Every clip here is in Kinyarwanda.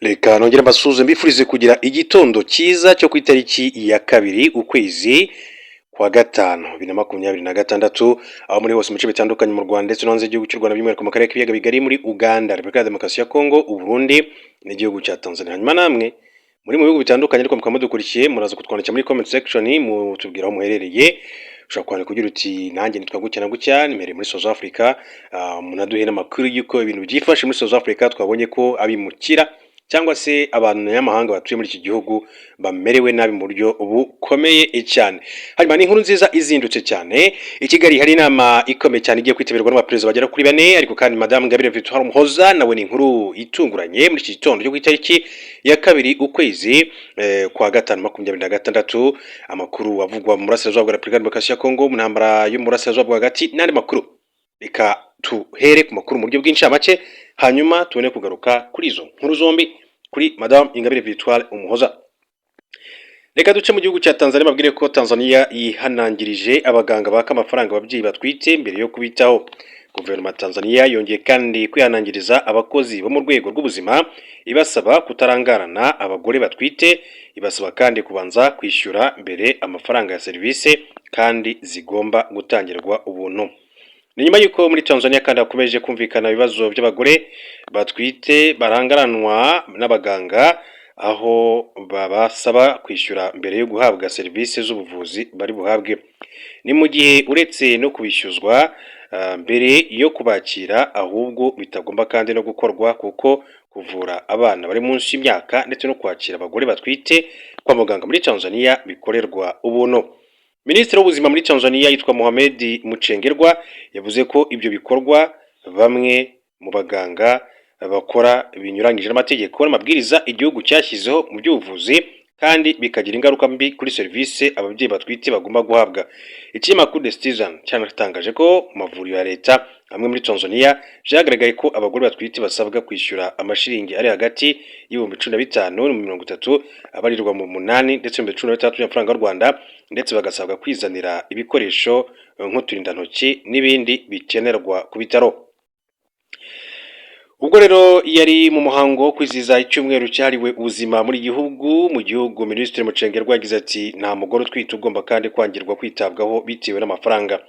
Reka nongere mbasuhuze, mbifurize kugira igitondo cyiza cyo ku itariki ya 2, ukwezi kwa gatanu, 2026, aho muri hose mu bice bitandukanye mu Rwanda ndetse no hanze y'igihugu cy'u Rwanda, by'umwihariko mu karere k'ibiyaga bigari, muri Uganda, Repubulika ya Demokarasi ya Kongo, Uburundi n'igihugu cya Tanzania. Hanyuma namwe muri mu bihugu bitandukanye ariko mukaba mudukurikiye, muraza kutwandikira muri comment section mutubwira aho muherereye. Ushobora kwandika ugira uti: "Nanjye nitwa gutya na gutya, nimereye muri South Africa." Munaduhe n'amakuru y'uko ibintu byifashe muri South Africa. Twabonye ko abimukira cyangwa se abanyamahanga batuye muri iki gihugu bamerewe nabi mu buryo bukomeye cyane. Hanyuma ni inkuru nziza izindutse cyane: i Kigali hari inama ikomeye cyane igiye kwitabirwa n'abaperezida bagera kuri bane, ariko kandi Madamu Ingabire Victoire Umuhoza nawe. Ni inkuru itunguranye muri iki gitondo cyo ku itariki ya 2, ukwezi kwa gatanu, 2026. Amakuru avugwa mu burasirazuba bwa Repubulika ya Demokarasi ya Kongo, mu ntambara yo mu burasirazuba bwo hagati n'andi makuru. Reka tuhere ku makuru mu buryo bw'incamake, hanyuma tubone kugaruka kuri izo nkuru zombi kuri Madamu Ingabire Victoire Umuhoza. Reka duce mu gihugu cya Tanzania, babwire ko Tanzania yihanangirije abaganga baka amafaranga ababyeyi batwite mbere yo kubitaho. Guverinoma ya Tanzania yongeye kandi kwihanangiriza abakozi bo mu rwego rw'ubuzima, ibasaba kutarangarana abagore batwite, ibasaba kandi kubanza kwishyura mbere amafaranga ya serivisi kandi zigomba gutangirwa ubuntu. Ni nyuma y'uko muri Tanzania kandi hakomeje kumvikana ibibazo by'abagore batwite barangaranwa n'abaganga, aho babasaba kwishyura mbere yo guhabwa serivisi z'ubuvuzi bari buhabwe. Ni mu gihe uretse no kubishyuzwa mbere yo kubakira, ahubwo bitagomba kandi no gukorwa, kuko kuvura abana bari munsi y'imyaka ndetse no kwakira abagore batwite kwa muganga muri Tanzania bikorerwa ubuntu. Minisitiri w'ubuzima muri Tanzania yitwa Mohamed Mchengerwa yavuze ko ibyo bikorwa bamwe mu baganga bakora binyuranyije n'amategeko n'amabwiriza igihugu cyashyizeho mu by'ubuvuzi, kandi bikagira ingaruka mbi kuri serivisi ababyeyi batwite bagomba guhabwa. Ikinyamakuru The Citizen cyanatangaje ko mu mavuriro ya leta amwe muri Tanzania byagaragaye ko abagore batwite basabwa kwishyura amashiringi ari hagati y' 15,000 na 30,000, abarirwa mu munani ndetse 16,000 by'amafaranga y'u Rwanda, ndetse bagasabwa kwizanira ibikoresho nk'uturindantoki n'ibindi bikenerwa ku bitaro. Ubwo rero yari mu muhango wo kwizihiza icyumweru cyahariwe ubuzima muri gihugu mu gihugu, Minisitiri Mchengerwa yagize ati: "Nta mugore utwite ugomba kandi kwangirwa kwitabwaho bitewe n'amafaranga."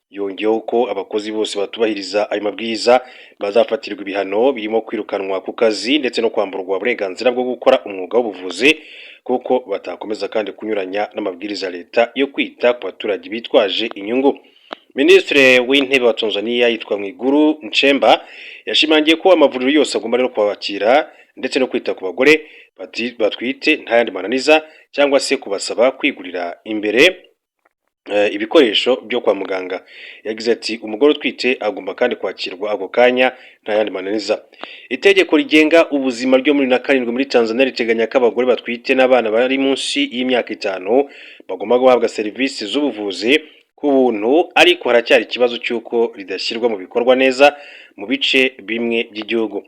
Yongeyeho ko abakozi bose batubahiriza ayo mabwiriza bazafatirwa ibihano birimo kwirukanwa ku kazi ndetse no kwamburwa uburenganzira bwo gukora umwuga w'ubuvuzi, kuko batakomeza kandi kunyuranya n'amabwiriza ya leta yo kwita ku baturage bitwaje inyungu. Minisitiri w'Intebe wa Tanzania yitwa Mwigulu Nchemba yashimangiye ko amavuriro yose agomba rero kwakira ndetse no kwita ku bagore batwite nta yandi mananiza cyangwa se kubasaba kwigurira imbere ibikoresho byo kwa muganga. Yagize ati: "Umugore utwite agomba kandi kwakirwa ako kanya nta yandi mananiza." Itegeko rigenga ubuzima ryo muri na karindwi muri Tanzania riteganya ko abagore batwite n'abana bari munsi y'imyaka 5 bagomba guhabwa serivisi z'ubuvuzi ku buntu, ariko haracyari ikibazo cy'uko ridashyirwa mu bikorwa neza mu bice bimwe by'igihugu.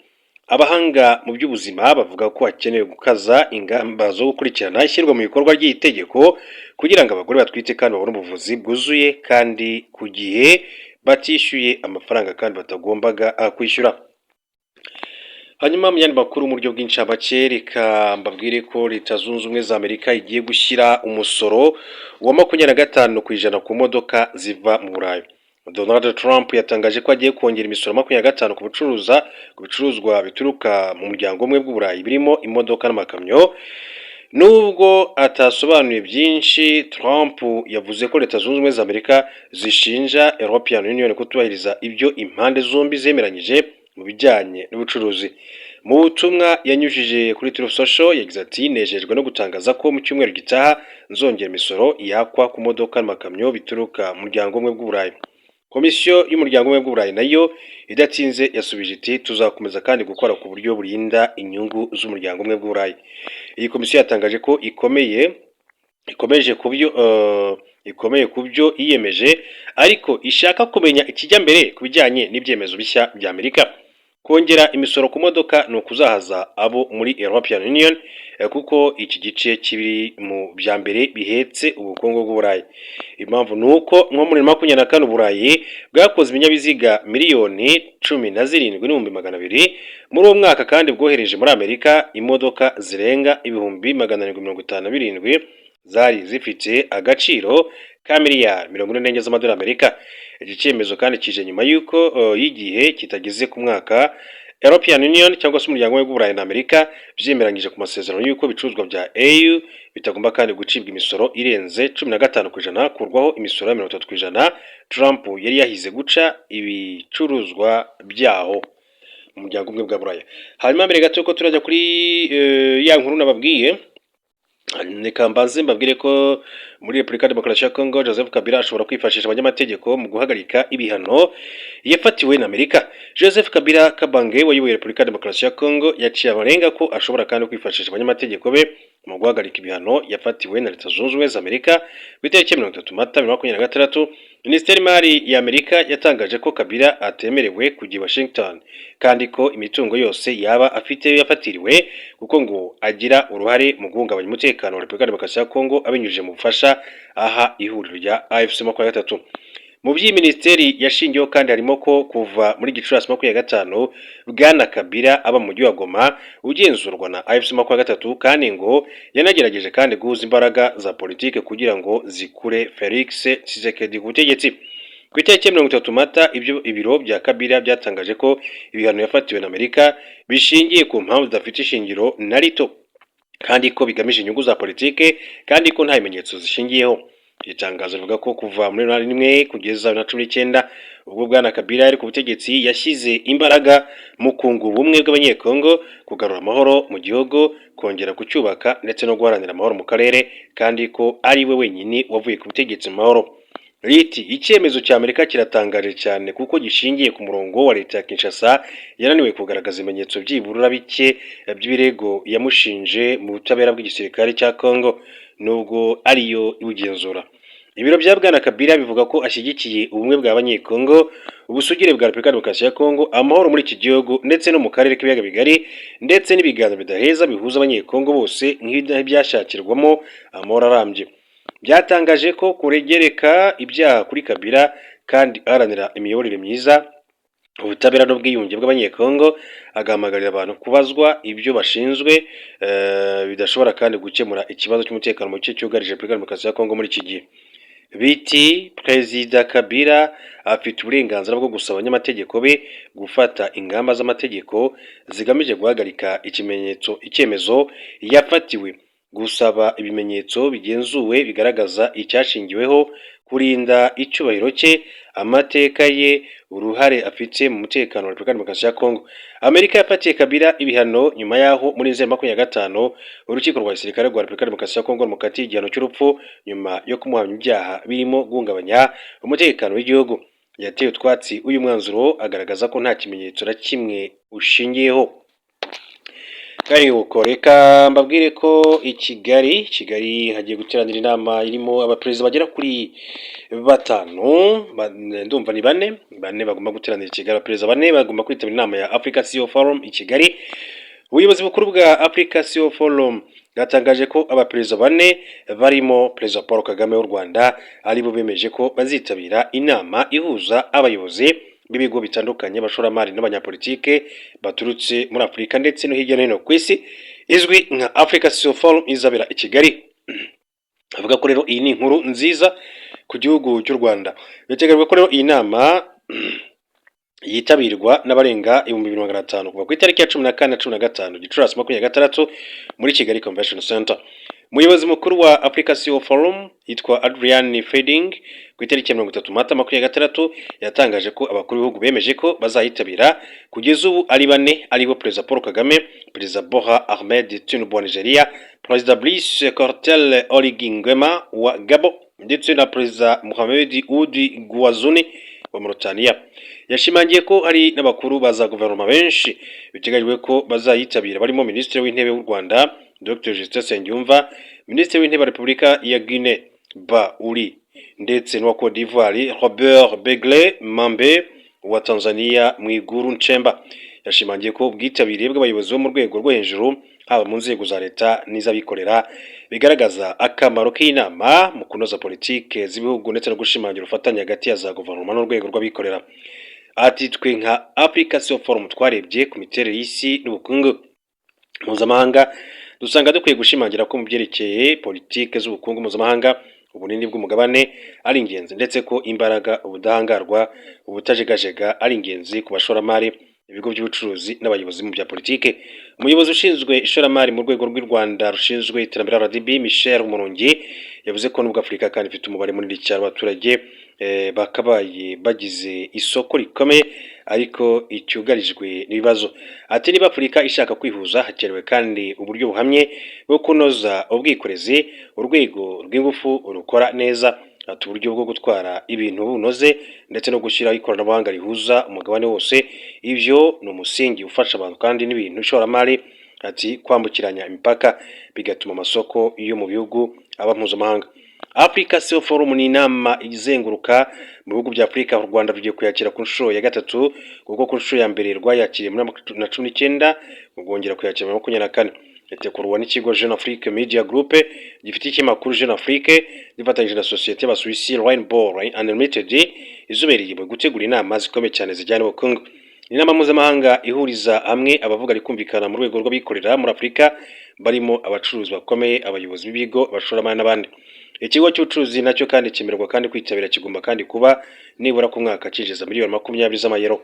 Abahanga mu by'ubuzima bavuga ko hakenewe gukaza ingamba zo gukurikirana ishyirwa mu bikorwa ry'iri tegeko, kugira ngo abagore batwite kandi babone ubuvuzi bwuzuye kandi ku gihe, batishyuye amafaranga kandi batagombaga kwishyura. Hanyuma mu yandi makuru mu buryo bw'incamake, reka mbabwire ko Leta Zunze Ubumwe za Amerika igiye gushyira umusoro wa 25% ku modoka ziva mu Burayi. Donald Trump yatangaje ko agiye kongera imisoro 25 ku bicuruzwa bituruka mu muryango umwe bw'Uburayi, birimo imodoka n'amakamyo. Nubwo atasobanuye byinshi, Trump yavuze ko Leta Zunze Ubumwe za Amerika zishinja European Union kutubahiriza ibyo impande zombi zemeranyije mu bijyanye n'ubucuruzi. Mu butumwa yanyujije kuri Truth Social yagize ati: "Nejejwe no gutangaza ko mu cyumweru gitaha nzongera imisoro yakwa ku modoka n'amakamyo bituruka mu muryango umwe bw'Uburayi." Komisiyo y'umuryango umwe bw'Uburayi nayo idatinze yasubije iti: "Tuzakomeza kandi gukora ku buryo burinda inyungu z'umuryango umwe bw'Uburayi." Iyi komisiyo yatangaje ko ikomeye ku byo yiyemeje, ariko ishaka kumenya ikijya mbere ku bijyanye n'ibyemezo bishya bya Amerika. Kongera imisoro ku modoka ni ukuzahaza abo muri European Union, kuko iki gice kiri mu bya mbere bihetse ubukungu bw'Uburayi. Impamvu ni uko nko muri 24 Uburayi bwakoze ibinyabiziga 17.2 miliyoni. Muri uwo mwaka kandi bwohereje muri Amerika imodoka zirenga 757,000 zari zifite agaciro ka miliyari 44 z'amadolari Amerika. Iki cyemezo kandi kije nyuma y'uko y'igihe kitageze ku mwaka European Union cyangwa se umuryango w'Uburayi na Amerika byemeranyije ku masezerano y'uko ibicuruzwa bya EU bitagomba kandi gucibwa imisoro irenze 15%, kurwaho imisoro ya 30% Trump yari yahize guca ibicuruzwa byaho mu muryango umwe bwa Buraya. Hanyuma mbere gato yuko turajya kuri ya nkuru nababwiye, reka mbanze mbabwire ko muri Repubulika Demokarasi ya Congo Joseph Kabila ashobora kwifashisha abanyamategeko mu guhagarika ibihano yafatiwe na Amerika. Joseph Kabila Kabange wayoboye Repubulika Demokarasi ya Congo yaciye amarenga ko ashobora kandi kwifashisha abanyamategeko be mu guhagarika ibihano yafatiwe na Leta Zunze Ubumwe za Amerika. Ku itariki 30 Mata 2026, Minisiteri y'Imari ya Amerika yatangaje ko Kabila atemerewe kujya i Washington kandi ko imitungo yose yaba afite yafatiriwe, kuko ngo agira uruhare mu guhungabanya umutekano wa Repubulika Demokarasi ya Congo abinyujije mu bufasha aha ihuriro rya AFC 23. Mu by'iyi minisiteri yashingiyeho kandi harimo ko kuva muri Gicurasi 25 Bwana Kabila aba mu mujyi wa Goma ugenzurwa na AFC 23, kandi ngo yanagerageje kandi guhuza imbaraga za politike kugira ngo zikure Felix Tshisekedi ku butegetsi. Ku itariki ya 30 Mata, ibyo ibiro bya Kabila byatangaje ko ibihano yafatiwe na Amerika bishingiye ku mpamvu zidafite ishingiro na rito, kandi ko bigamije inyungu za politike, kandi ko nta bimenyetso zishingiyeho. Iri tangazo rivuga ko kuva muri 2001 kugeza 2019, ubwo Bwana Kabila yari ku butegetsi, yashyize imbaraga mu kunga ubumwe bw'Abanyekongo, kugarura amahoro mu gihugu, kongera kucyubaka ndetse no guharanira amahoro mu karere, kandi ko ari we wenyine wavuye ku butegetsi mu mahoro. Riti: "Icyemezo cya Amerika kiratangaje cyane kuko gishingiye ku murongo wa leta ya Kinshasa yananiwe kugaragaza ibimenyetso byibura bike by'ibirego yamushinje mu butabera bw'igisirikare cya Congo, nubwo ariyo iwugenzura." Ibiro bya Bwana Kabila bivuga ko ashyigikiye ubumwe bw'Abanyekongo, ubusugire bwa Repubulika Demokarasi ya Kongo, amahoro muri iki gihugu ndetse no mu karere k'ibiyaga bigari, ndetse n'ibiganiro bidaheza bihuza Abanyekongo bose nk'ibyashakirwamo amahoro arambye. Byatangaje ko kuregereka ibyaha kuri Kabila kandi aharanira imiyoborere myiza, ubutabera n'ubwiyunge bw'Abanyekongo, agahamagarira abantu kubazwa ibyo bashinzwe, bidashobora kandi gukemura ikibazo cy'umutekano muke cyugarije Repubulika Demokarasi ya Kongo muri iki gihe. Biti: "Perezida Kabila afite uburenganzira bwo gusaba abanyamategeko be gufata ingamba z'amategeko zigamije guhagarika ikimenyetso icyemezo yafatiwe, gusaba ibimenyetso bigenzuwe bigaragaza icyashingiweho, kurinda icyubahiro cye, amateka ye, uruhare afite mu mutekano wa Repubulika Demokarasi ya Kongo." Amerika yafatiye Kabila ibihano nyuma y'aho muri Nzeri 25 urukiko rwa gisirikare rwa Repubulika Demokarasi ya Kongo rumukatiye igihano cy'urupfu nyuma yo kumuhamya ibyaha birimo guhungabanya umutekano w'igihugu. Yateye utwatsi uyu mwanzuro, agaragaza ko nta kimenyetso na kimwe ushingiyeho. Karibuko, reka mbabwire ko i Kigali hagiye guteranira inama irimo abaperezida bagera kuri batanu, ndumva ni bane bagomba guteranira i Kigali. Abaperezida bane bagomba kwitabira inama ya Africa CEO Forum i Kigali. Ubuyobozi bukuru bwa Africa CEO Forum bwatangaje ko abaperezida bane barimo Perezida Paul Kagame w'u Rwanda aribo bemeje ko bazitabira inama ihuza abayobozi b'ibigo bitandukanye, abashoramari n'abanyapolitike baturutse muri Afurika ndetse no hirya no hino ku isi, izwi nka Africa CEO Forum izabera i Kigali. Avuga ko rero iyi ni inkuru nziza ku gihugu cy'u Rwanda. Biteganyijwe ko rero iyi nama yitabirwa n'abarenga 2500 kuva ku itariki ya 14 na 15 Gicurasi 26 muri Kigali Convention Center. Umuyobozi mukuru wa Africa CEO Forum yitwa Adrian Fielding, ku itariki ya 30 Mata 26 yatangaje ko abakuru b'ibihugu bemeje ko bazayitabira kugeza ubu ari bane, aribo Perezida Paul Kagame, Perezida Bola Ahmed Tinubu wa Nigeria, Perezida Brice Clotaire Oligui Nguema wa Gabon ndetse na Perezida Mohamed Ould Ghazouani wa Mauritania. Yashimangiye ko hari n'abakuru ba za guverinoma benshi biteganyijwe ko bazayitabira, barimo Minisitiri w'Intebe w'u Rwanda Dr Justin Nsengiyumva, Minisitiri w'Intebe wa Repubulika ya Guinée Bah Oury ndetse n'uwa Cote d'Ivoire Robert Begle Mambe, wa Tanzania Mwigulu Nchemba. Yashimangiye ko ubwitabire bw'abayobozi bo mu rwego rwo hejuru, haba mu nzego za leta n'iz'abikorera, bigaragaza akamaro k'inama mu kunoza politike z'ibihugu ndetse no gushimangira ubufatanye hagati ya za guverinoma n'urwego rw'abikorera. Ati: "Twe nka Africa CEO Forum twarebye ku miterere y'isi n'ubukungu mpuzamahanga, dusanga dukwiye gushimangira ko mu byerekeye politike z'ubukungu mpuzamahanga, ubunini bw'umugabane ari ingenzi, ndetse ko imbaraga, ubudahangarwa, ubutajegajega ari ingenzi ku bashoramari, ibigo by'ubucuruzi n'abayobozi mu bya politike." Umuyobozi ushinzwe ishoramari mu rwego rw'u Rwanda rushinzwe iterambere, RDB, Michel Murungi, yavuze ko nubwo Afurika kandi ifite umubare munini cyane w'abaturage, bakabaye bagize isoko rikomeye, ariko icyugarijwe n'ibibazo. Ati: "Niba Afurika ishaka kwihuza, hakenewe kandi uburyo buhamye bwo kunoza ubwikorezi, urwego rw'ingufu rukora neza." Ati: "Uburyo bwo gutwara ibintu bunoze ndetse no gushyiraho ikoranabuhanga rihuza umugabane wose, ibyo ni umusingi ufasha abantu kandi n'ibintu, ishoramari." Ati: "Kwambukiranya imipaka bigatuma amasoko yo mu bihugu aba mpuzamahanga." Africa CEO Forum ni inama izenguruka mu bihugu bya Afurika. U Rwanda rugiye kuyakira ku nshuro ya gatatu, kuko ku nshuro ya mbere rwayakiriye muri 19, rwongera kuyakira muri 24. Itegurwa n'ikigo Jeune Afrique Media Group gifite ikinyamakuru Jeune Afrique, gifatanyije na sosiyete y'Abasuwisi Rainbow Unlimited, izobereye mu gutegura inama zikomeye cyane zijyanye n'ubukungu. Inama mpuzamahanga ihuriza hamwe abavuga rikumvikana mu rwego rw'abikorera muri Afurika, barimo abacuruzi bakomeye, abayobozi b'ibigo, abashoramari n'abandi. Ikigo cy'ubucuruzi nacyo kandi cyemererwa kandi kwitabira kigomba kandi kuba nibura ku mwaka cyinjiza miliyoni 20 z'amayero.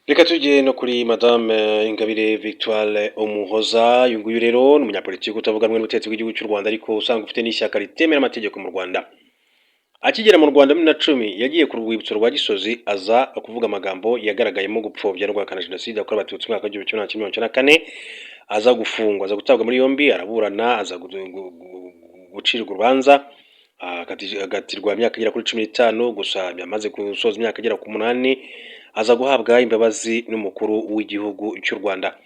Reka tujye no kuri Madame Ingabire Victoire Umuhoza. Uyu nguyu rero ni umunyapolitiki utavuga rumwe n'ubutegetsi bw'igihugu cy'u Rwanda, ariko usanga ufite n'ishyaka ritemera amategeko mu Rwanda. Akigera mu Rwanda muri 2010, yagiye ku rwibutso rwa Gisozi, aza kuvuga amagambo yagaragayemo gupfobya no guhakana jenoside yakorewe Abatutsi mu mwaka w'1994, aza gufungwa, aza gutabwa muri yombi, araburana, aza gucirwa urubanza, agatirwa imyaka igera kuri 15. Gusa yamaze gusoza imyaka igera ku 8, aza guhabwa imbabazi n'umukuru w'igihugu cy'u Rwanda.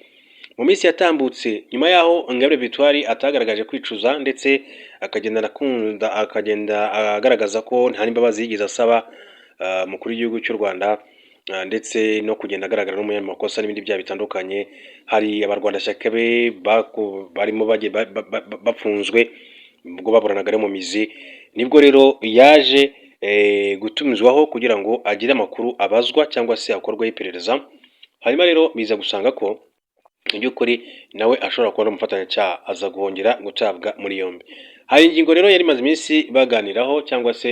Mu minsi yatambutse, nyuma y'aho Ingabire Victoire atagaragaje kwicuza, ndetse akagenda akunda akagenda agaragaza ko nta n'imbabazi yigeze asaba umukuru w'igihugu cy'u Rwanda, ndetse no kugenda agaragara n'umunyamakosa n'ibindi byaha bitandukanye, hari abarwanashyaka be barimo bafunzwe ubwo baburanaga ari mu mizi, nibwo rero yaje gutumizwaho kugira ngo agire amakuru abazwa cyangwa se akorweho iperereza. Hanyuma rero biza gusanga ko mu by'ukuri nawe ashobora kuba ari umufatanyacyaha, aza guhongera gutabwa muri yombi. Hari ingingo rero yari imaze iminsi baganiraho cyangwa se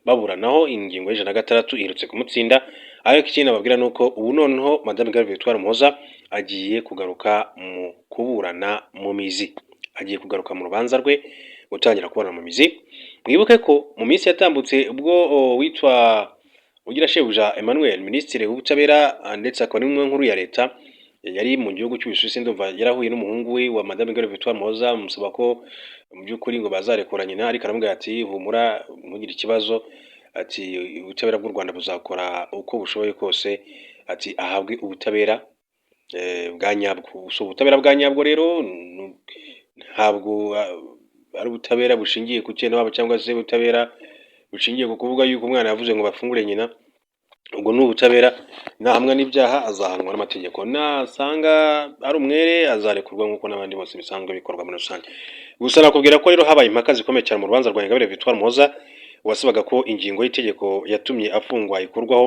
baburanaho, ingingo y'106 iherutse kumutsinda. Ariko ikindi nababwira ni uko ubu noneho Madame Ingabire Victoire Umuhoza agiye kugaruka mu kuburana mu mizi, agiye kugaruka mu rubanza rwe, gutangira kuburana mu mizi. Mwibuke ko mu minsi yatambutse, ubwo witwa Ugirashebuja Emmanuel, minisitiri w'ubutabera ndetse akaba n'intumwa nkuru ya leta, yari mu gihugu cy'Ubusuwisi, ndumva yarahuye n'umuhungu we wa Madame Ingabire Victoire Umuhoza, amusaba ko mu by'ukuri ngo bazarekura nyina, ariko aramubwira ati: "Humura, ntugire ikibazo," ati: "Ubutabera bw'u Rwanda buzakora uko bushoboye kose," ati: "ahabwe ubutabera bwa nyabwo." Si ubutabera bwa nyabwo rero, ntabwo ari ubutabera bushingiye ku wabo cyangwa se ubutabera bushingiye ku kuvuga yuko umwana yavuze ngo bafungure nyina. Ubwo ni ubutabera. Nahamwa n'ibyaha azahanwa n'amategeko, nasanga ari umwere azarekurwa nk'uko n'abandi bose bisanzwe bikorwa muri rusange. Gusa nakubwira ko rero habaye impaka zikomeye cyane mu rubanza rwa Ingabire Victoire Umuhoza, wasabaga ko ingingo y'itegeko yatumye afungwa ikurwaho.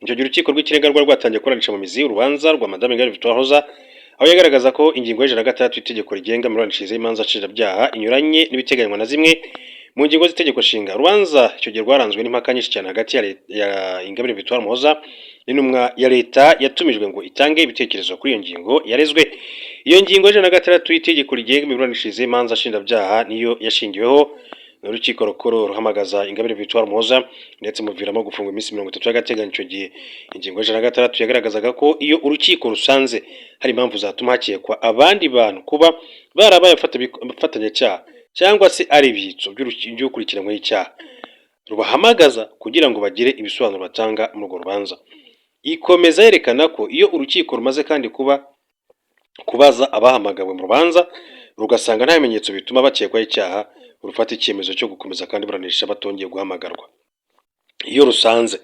Icyo gihe Urukiko rw'Ikirenga rwari rwatangiye kuburanisha mu mizi urubanza rwa Madame Ingabire Victoire Umuhoza, aho yagaragaza ko ingingo y'106 y'itegeko rigenga imiburanishirize y'imanza nshinjabyaha inyuranye n'ibiteganywa na zimwe mu ngingo z'itegeko nshinga. Urubanza icyo gihe rwaranzwe n'impaka nyinshi cyane hagati ya Ingabire Victoire Umuhoza n'intumwa ya leta yatumijwe ngo itange ibitekerezo kuri iyo ngingo yarezwe. Iyo ngingo y'106 y'itegeko rigenga imiburanishirize y'imanza nshinjabyaha niyo yashingiweho n'Urukiko Rukuru ruhamagaza Ingabire Victoire Umuhoza, ndetse muviramo gufungwa iminsi 30 y'agateganyo. Icyo gihe ingingo y'106 yagaragazaga ko iyo urukiko rusanze hari impamvu zatuma hakekwa abandi bantu kuba barabaye abafatanyacyaha cyangwa se ari ibyitso by'ukurikiranyweho icyaha, rubahamagaza kugira ngo bagire ibisobanuro batanga muri urwo rubanza. Ikomeza yerekana ko iyo urukiko rumaze kandi kuba kubaza abahamagawe mu rubanza, rugasanga nta bimenyetso bituma bakekwaho icyaha, rufata icyemezo cyo gukomeza kandi iburanisha batongeye guhamagarwa. Iyo rusanze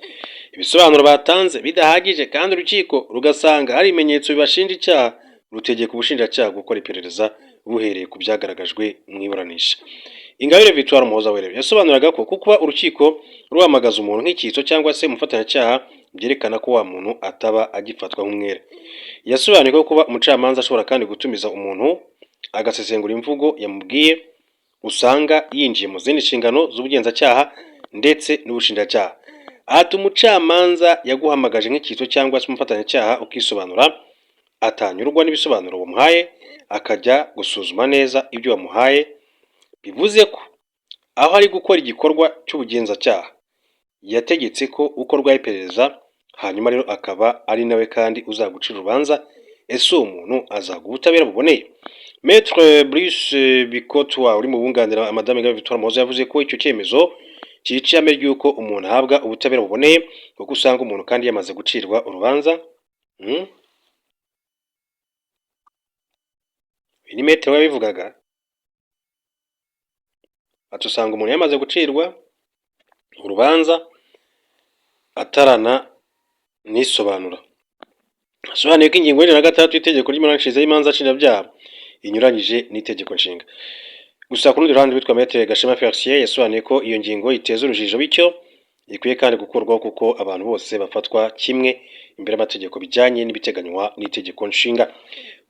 ibisobanuro batanze bidahagije kandi urukiko rugasanga hari ibimenyetso bibashinja icyaha, rutegeka ubushinjacyaha gukora iperereza buhereye ku byagaragajwe mu iburanisha. Ingabire Victoire Umuhoza we rero yasobanuraga ko kuba urukiko ruhamagaza umuntu nk'icyitso cyangwa se umufatanyacyaha byerekana ko wa muntu ataba agifatwa nk'umwere. Yasobanuye ko kuba umucamanza ashobora kandi gutumiza umuntu agasesengura imvugo yamubwiye, usanga yinjiye mu zindi nshingano z'ubugenzacyaha ndetse n'ubushinjacyaha. Ati: "Umucamanza yaguhamagaje nk'icyitso cyangwa se umufatanyacyaha ukisobanura, atanyurwa n'ibisobanuro wamuhaye akajya gusuzuma neza ibyo wamuhaye, bivuze ko aho ari gukora igikorwa cy'ubugenzacyaha yategetse ko ukorwaho iperereza, hanyuma rero akaba ari nawe kandi uzagucira urubanza. Ese uwo muntu azaguha ubutabera buboneye?" Maître Brice Bikotwa uri mu bunganira Madame Ingabire Victoire Umuhoza yavuze ko icyo cyemezo cyica ihame ry'uko umuntu ahabwa ubutabera buboneye, kuko usanga umuntu kandi yamaze gucirwa urubanza. Uyu ni Maître we yabivugaga, ati usanga umuntu yamaze gucirwa urubanza atarana nisobanura. Asobanuye ko ingingo ya 106 y'itegeko ry'imiburanishirize y'imanza nshinjabyaha inyuranyije n'itegeko nshinga. Gusa ku rundi ruhande, witwa Maître Gashema Felicien yasobanuye ko iyo ngingo iteza urujijo, bityo ikwiye kandi gukurwaho kuko abantu bose bafatwa kimwe imbere y'amategeko bijyanye n'ibiteganywa n'itegeko nshinga.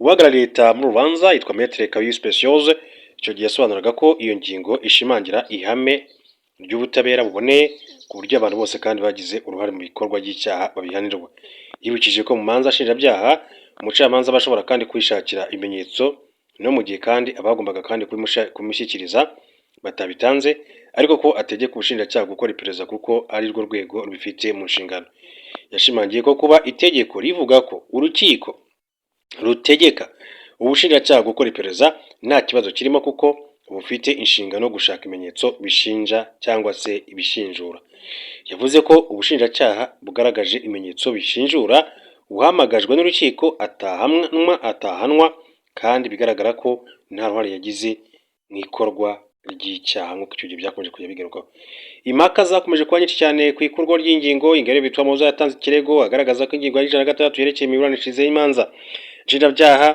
Uhagarariye leta mu rubanza yitwa Maître Kabuye Speciose. Icyo gihe yasobanuraga ko iyo ngingo ishimangira ihame ry'ubutabera buboneye, ku buryo abantu bose kandi bagize uruhare mu bikorwa by'icyaha babihanirwa. Yibukije ko mu manza nshinjabyaha umucamanza aba ashobora kandi kwishakira ibimenyetso no mu gihe kandi abagombaga kandi kubimushyikiriza batabitanze, ariko ko ategeka ubushinjacyaha gukora iperereza kuko ari rwo rwego rubifite mu nshingano. Yashimangiye ko kuba itegeko rivuga ko urukiko rutegeka ubushinjacyaha gukora iperereza nta kibazo kirimo, kuko bufite inshingano yo gushaka ibimenyetso bishinja cyangwa se ibishinjura. Yavuze ko ubushinjacyaha bugaragaje ibimenyetso bishinjura uhamagajwe n'urukiko atahanwa kandi bigaragara ko nta ruhare yagize mu ikorwa ry'icyaha, nk'uko icyo gihe byakomeje kujya bigarukwaho. Impaka zakomeje kuba nyinshi cyane ku ikurwa ry'ingingo. Ingabire Victoire Umuhoza yatanze ikirego agaragaza ko ingingo ya 106 yerekeye imiburanishirize y'imanza nshinjabyaha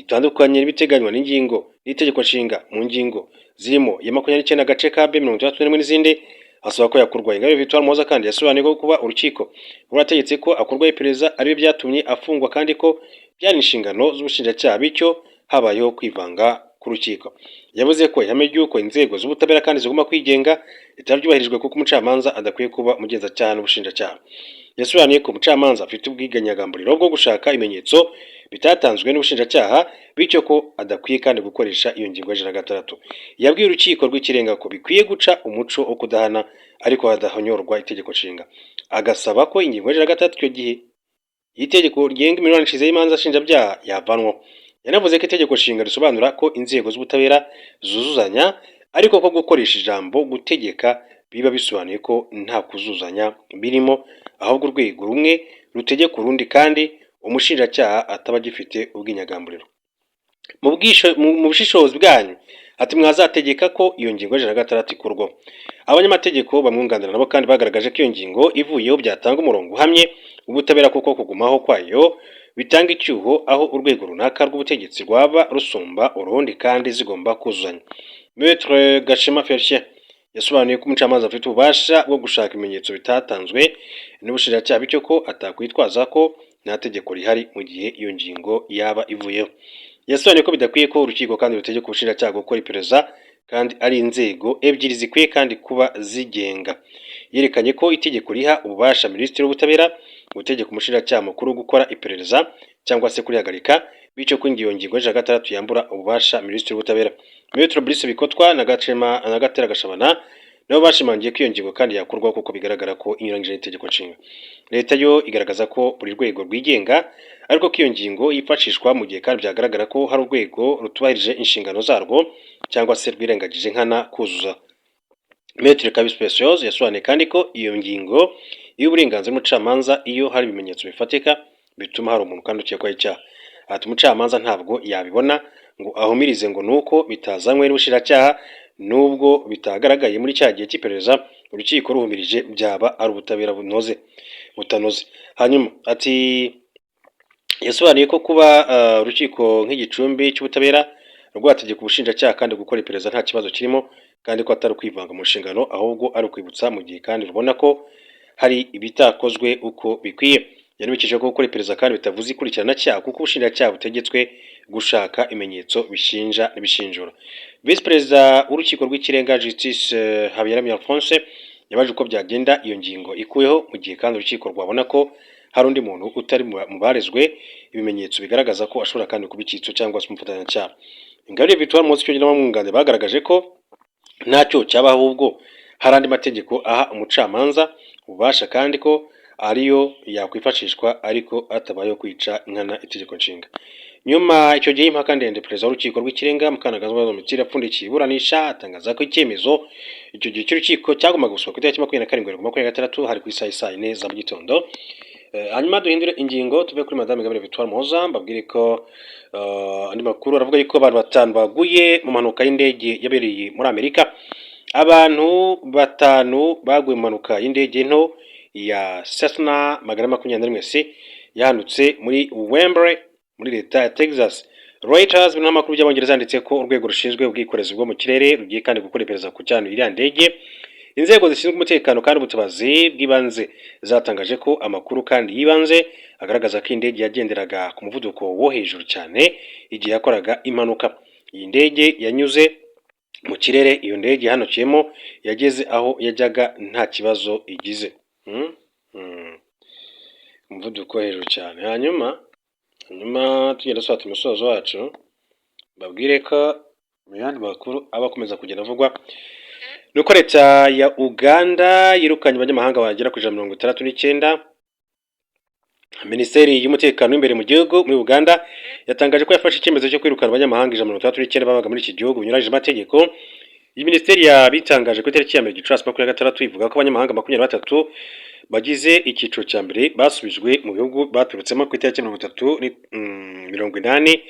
itandukanye n'ibiteganywa n'ingingo n'itegeko nshinga mu ngingo zirimo iya 29 agace ka b, 61 n'izindi, asaba ko yakurwa. Ingabire Victoire Umuhoza kandi yasobanuye ko kuba urukiko rwarategetse ko akorwaho iperereza aribyo byatumye afungwa, kandi ko byari inshingano z'ubushinjacyaha, bityo habayeho kwivanga k'urukiko. Yavuze ko ihame ry'uko inzego z'ubutabera kandi zigomba kwigenga ritaryubahirijwe, kuko umucamanza adakwiye kuba umugenzacyaha n'ubushinjacyaha. Yasobanuye ko umucamanza afite ubwinyagamburiro bwo gushaka ibimenyetso bitatanzwe n'ubushinjacyaha, bityo ko adakwiye kandi gukoresha iyo ngingo ya 106. Yabwiye urukiko rw'ikirenga ko bikwiye guca umuco wo kudahana ariko hadahonyorwa itegeko nshinga, agasaba ko ingingo ya 106 icyo gihe y'itegeko rigenga imiburanishirize y'imanza nshinjabyaha yavanwaho. Yanavuze ko itegeko nshinga risobanura ko inzego z'ubutabera zuzuzanya, ariko ko gukoresha ijambo gutegeka biba bisobanuye ko nta kuzuzanya birimo, ahubwo urwego rumwe rutegeka urundi kandi umushinjacyaha ataba agifite ubwinyagamburiro. Mu bushishozi bwanyu, ati, mwazategeka ko iyo ngingo ya 106 ikurwaho. Abanyamategeko bamwunganira nabo kandi bagaragaje ko iyo ngingo ivuyeho byatanga umurongo uhamye w'ubutabera, kuko kugumaho kwayo bitanga icyuho aho urwego runaka rw'ubutegetsi rwaba rusumba urundi kandi zigomba kuzuzanya. Maître Gashema Felicien yasobanuye ko umucamanza afite ububasha bwo gushaka ibimenyetso bitatanzwe n'ubushinjacyaha, bityo ko atakwitwaza ko nta tegeko rihari mu gihe iyo ngingo yaba ivuyeho. Yasobanuye ko bidakwiye ko urukiko kandi rutegeka ubushinjacyaha gukora iperereza kandi ari inzego ebyiri zikwiye kandi kuba zigenga. Yerekanye ko itegeko riha ububasha minisitiri w'ubutabera gutegeka umushinjacyaha mukuru gukora iperereza cyangwa se kurihagarika, bityo ko iyo ngingo ya 106 yambura ububasha minisitiri w'ubutabera. Maître Brice Bikotwa na Gacema na Gatera Gashabana nabo bashimangiye ko iyo ngingo kandi yakurwaho kuko bigaragara ko inyuranyije n'itegeko nshinga. Leta yo igaragaza ko buri rwego rwigenga, ariko ko iyo ngingo yifashishwa mu gihe kandi byagaragara ko hari urwego rutubahirije inshingano zarwo cyangwa se rwirengagije nkana kuzuza. Maître Kabi Speciose yasobanuye kandi ko iyo ngingo y'uburenganzira umucamanza iyo hari ibimenyetso bifatika bituma hari umuntu kandi ukekwaho icyaha. Ati: "Umucamanza ntabwo yabibona ngo ahumirize ngo nuko bitazanywe n'ubushinjacyaha, nubwo bitagaragaye muri cya gihe cy'iperereza, Urukiko ruhumirije byaba ari ubutabera bunoze butanoze. Hanyuma ati yasobanuye ko kuba urukiko nk'igicumbi cy'ubutabera rwategeka ubushinjacyaha kandi gukora iperereza nta kibazo kirimo, kandi ko atari ukwivanga mu nshingano, ahubwo ari ukwibutsa mu gihe kandi rubona ko hari ibitakozwe uko bikwiye. Yanibukije ko gukora iperereza kandi bitavuze ikurikirana kuko ubushinjacyaha butegetswe gushaka ibimenyetso bishinja n'ibishinjura. Visi Perezida w'Urukiko rw'Ikirenga, Justice Habiyaremye Alphonse, yabaje uko byagenda iyo ngingo ikuweho, mu gihe kandi urukiko rwabona ko hari undi muntu utari mu barezwe ibimenyetso bigaragaza ko ashobora kandi kuba icyitso cyangwa se umufatanyacyaha. Ingabire Victoire Umuhoza icyo n'abamwunganira bagaragaje ko ntacyo cyaba, ahubwo hari andi mategeko aha umucamanza ububasha kandi ko ariyo yakwifashishwa, ariko hatabayeho kwica nkana Itegeko Nshinga. Nyuma icyo gihe impaka ndende, Perezida w'Urukiko rw'Ikirenga Mukantaganzwa Domitille yapfundikiye iburanisha, atangaza ko icyemezo icyo gihe cy'urukiko cyagombaga gusohoka ku itariki 27 Werurwe 26, hari ku isaha saa 4 za mu gitondo. Hanyuma duhindure ingingo, tuve kuri Madame Ingabire Victoire Muhoza, mbabwire ko andi makuru aravuga yuko abantu batanu baguye mu mpanuka y'indege yabereye muri Amerika. Abantu batanu baguye mu mpanuka y'indege nto ya Cessna 421 C yahanutse muri Wembley muri leta ya Texas. Reuters, ibinyamakuru by'Abongereza, yanditse ko urwego rushinzwe ubwikorezi bwo mu kirere rugiye kandi gukora iperereza ku cyanuye iriya ndege. Inzego zishinzwe umutekano kandi ubutabazi bw'ibanze zatangaje ko amakuru kandi y'ibanze agaragaza ko indege yagenderaga ku muvuduko wo hejuru cyane igihe yakoraga impanuka. Iyi ndege yanyuze mu kirere iyo ndege yahanukiyemo yageze aho yajyaga nta kibazo igize. Umuvuduko wo hejuru cyane. Hanyuma tugenda dusatira umusozo wacu, mbabwire ko mu yandi makuru aba akomeza kugenda avugwa ni uko leta ya Uganda yirukanye abanyamahanga bagera ku 169. Minisiteri y'Umutekano w'imbere mu gihugu muri Uganda yatangaje ko yafashe icyemezo cyo kwirukana abanyamahanga 169 babaga muri iki gihugu binyuranyije amategeko. Iyi minisiteri yabitangaje ku itariki ya 1 Gicurasi 26, ivuga ko abanyamahanga 23 bagize icyiciro cya mbere basubijwe mu bihugu baturutsemo ku itariki 30, 80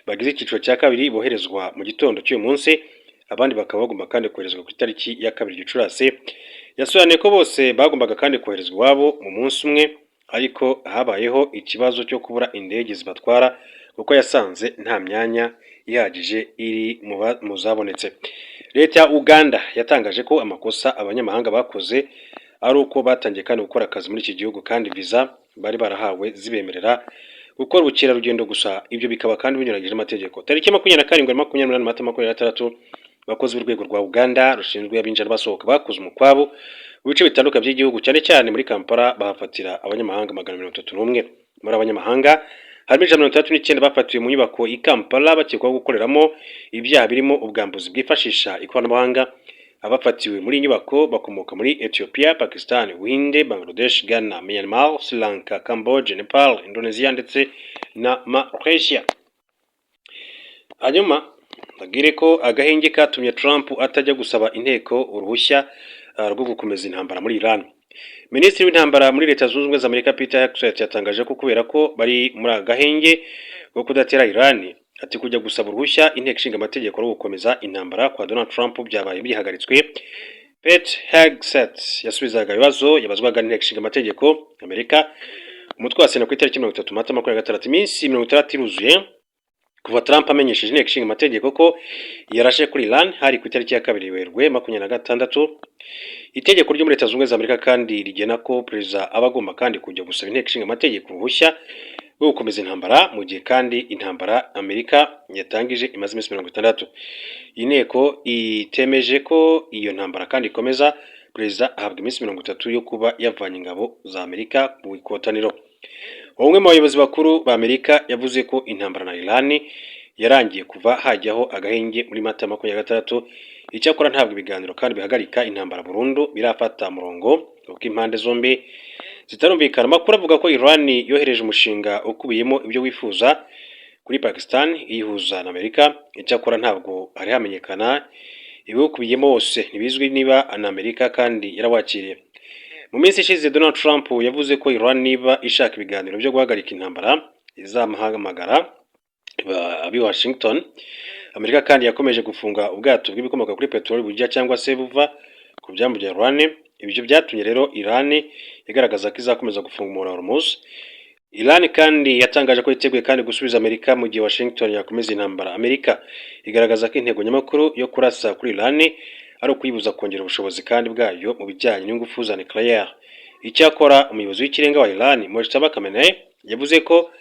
bagize icyiciro cya kabiri boherezwa mu gitondo cy'uyu munsi, abandi bakaba bagomba kandi koherezwa ku itariki ya 2 Gicurasi. Yasobanuye ko bose bagombaga kandi koherezwa iwabo mu munsi umwe, ariko habayeho ikibazo cyo kubura indege zibatwara kuko yasanze nta myanya ihagije iri mu zabonetse. Leta ya Uganda yatangaje ko amakosa abanyamahanga bakoze ari uko batangiye kandi gukora akazi muri iki gihugu kandi viza bari barahawe zibemerera gukora ubukerarugendo gusa, ibyo bikaba kandi binyuranyije n'amategeko. Tariki 27 na 28 Mata 26, abakozi b'urwego rwa Uganda rushinzwe abinjira n'abasohoka bakoze umukwabo mu bice bitandukanye by'igihugu, cyane cyane muri Kampala, bahafatira abanyamahanga 431. Muri abanyamahanga harimo 169 bafatiwe mu nyubako i Kampala bakekwaho gukoreramo ibyaha birimo ubwambuzi bwifashisha ikoranabuhanga. Abafatiwe muri iyi nyubako bakomoka muri Ethiopia, Pakistan, Ubuhinde, Bangladesh, Ghana, Myanmar, Sri Lanka, Cambodia, Nepal, Indonesia ndetse na Malaysia. Hanyuma mbabwire ko agahenge katumye Trump atajya gusaba inteko uruhushya rwo gukomeza intambara muri Iran. Minisitiri w'Intambara muri Leta Zunze Ubumwe za Amerika, Peter Hegseth, yatangaje ko kubera ko bari muri aka gahenge ko kudatera Iran, ati kujya gusaba uruhushya Inteko Ishinga Amategeko rwo gukomeza intambara kwa Donald Trump byabaye bihagaritswe. Pete Hegseth yasubizaga ibibazo yabazwaga n'Inteko Ishinga Amategeko Amerika, umutwe wa Sena, ku itariki 30 Mata 26. Iminsi 60 iruzuye kuva Trump amenyesheje Inteko Ishinga Amategeko ko yarashe kuri Iran, hari ku itariki ya 2 Werurwe 26. Itegeko ryo muri Leta Zunze Ubumwe za Amerika kandi rigena ko perezida aba agomba kandi kujya gusaba Inteko Ishinga Amategeko uruhushya rwo gukomeza intambara mu gihe kandi intambara Amerika yatangije imaze iminsi 60. Inteko itemeje ko iyo ntambara kandi ikomeza, perezida ahabwa iminsi 30 yo kuba yavanye ingabo za Amerika mu ikotaniro. Umwe mu bayobozi bakuru ba Amerika yavuze ko intambara na Iran yarangiye kuva hajyaho agahenge muri Mata 26. Icyakora ntabwo ibiganiro kandi bihagarika intambara burundu birafata murongo kuko impande zombi zitarumvikana. Amakuru avuga ko Iran yohereje umushinga ukubiyemo ibyo wifuza kuri Pakistan iyihuza na Amerika. Icyakora ntabwo hari hamenyekana ibiwukubiyemo wose, ntibizwi niba na Amerika kandi yarawakiriye. Mu minsi ishize Donald Trump yavuze ko Iran niba ishaka ibiganiro byo guhagarika intambara izamuhamagara abi Washington. Amerika kandi yakomeje gufunga ubwato bw'ibikomoka kuri peteroli bujya cyangwa se buva ku byambu bya Iran. Ibyo byatumye rero Iran igaragaza ko izakomeza gufunga umuhora wa Hormuz. Iran kandi yatangaje ko yiteguye kandi gusubiza Amerika mu gihe Washington yakomeza intambara. Amerika igaragaza ko intego nyamukuru yo kurasa kuri Iran ari ukuyibuza kongera ubushobozi kandi bwayo mu bijyanye n'ingufu za nucléaire. Icyakora, umuyobozi w'ikirenga wa Iran, Mojtaba Khamenei, yavuze ko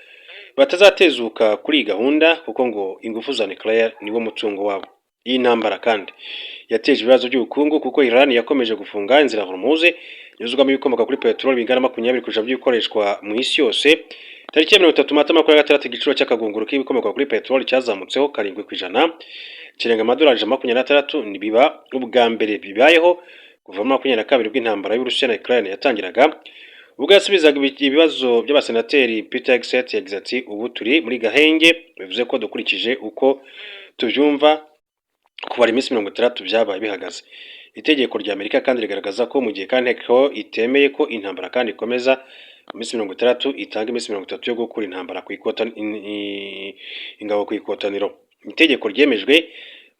batazatezuka kuri iyi gahunda, kuko ngo ingufu za nucléaire niwo mutungo wabo. Iyi ntambara kandi yateje ibibazo by'ubukungu, kuko Iran yakomeje gufunga inzira Hormuz yuzwamo ibikomoka kuri peteroli bingana 20% by'ibikoreshwa mu isi yose. Tariki ya 30 Mata 26, igiciro cy'akagunguru k'ibikomoka kuri peteroli cyazamutseho 7%, kirenga amadolari 126. Ntibiba ubwa mbere bibayeho kuva muri 22 bw'intambara y'Uburusiya na Ukraine yatangiraga. Ubwo yasubizaga ibibazo by'abasenateri, Peter Hegseth yagize ati: "Ubu turi muri gahenge, bivuze ko dukurikije uko tubyumva, kubara iminsi 60 byabaye bihagaze." Itegeko rya Amerika kandi rigaragaza ko mu gihe kandi inteko itemeye ko intambara kandi ikomeza mu minsi 60, itanga iminsi 30 yo gukura intambara ku ikota, ingabo ku ikotaniro. Itegeko ryemejwe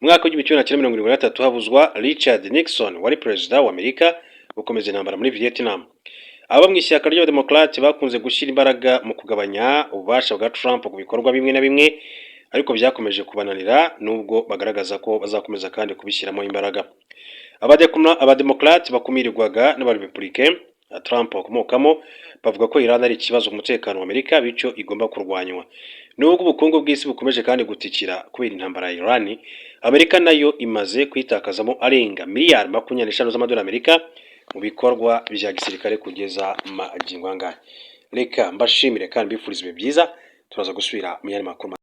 mu mwaka w'1973, habuzwa Richard Nixon wari perezida wa Amerika gukomeza intambara muri Vietnam. Abo mu ishyaka ry'Abademokarate bakunze gushyira imbaraga mu kugabanya ububasha bwa Trump ku bikorwa bimwe na bimwe, ariko byakomeje kubananira, nubwo bagaragaza ko bazakomeza kandi kubishyiramo imbaraga. Abademokarate bakumirwaga n'Abarepublike Trump bakomokamo bavuga ko Iran ari ikibazo ku mutekano wa Amerika, bityo igomba kurwanywa. Nubwo ubukungu bw'isi bukomeje kandi gutikira kubera intambara ya Iran, Amerika nayo imaze kuyitakazamo arenga miliyari 25 z'amadolari Amerika mu bikorwa bya gisirikare kugeza magingo angahe. Reka mbashimire kandi mbifuriza ibihe byiza. Turaza gusubira mu yandi makuru.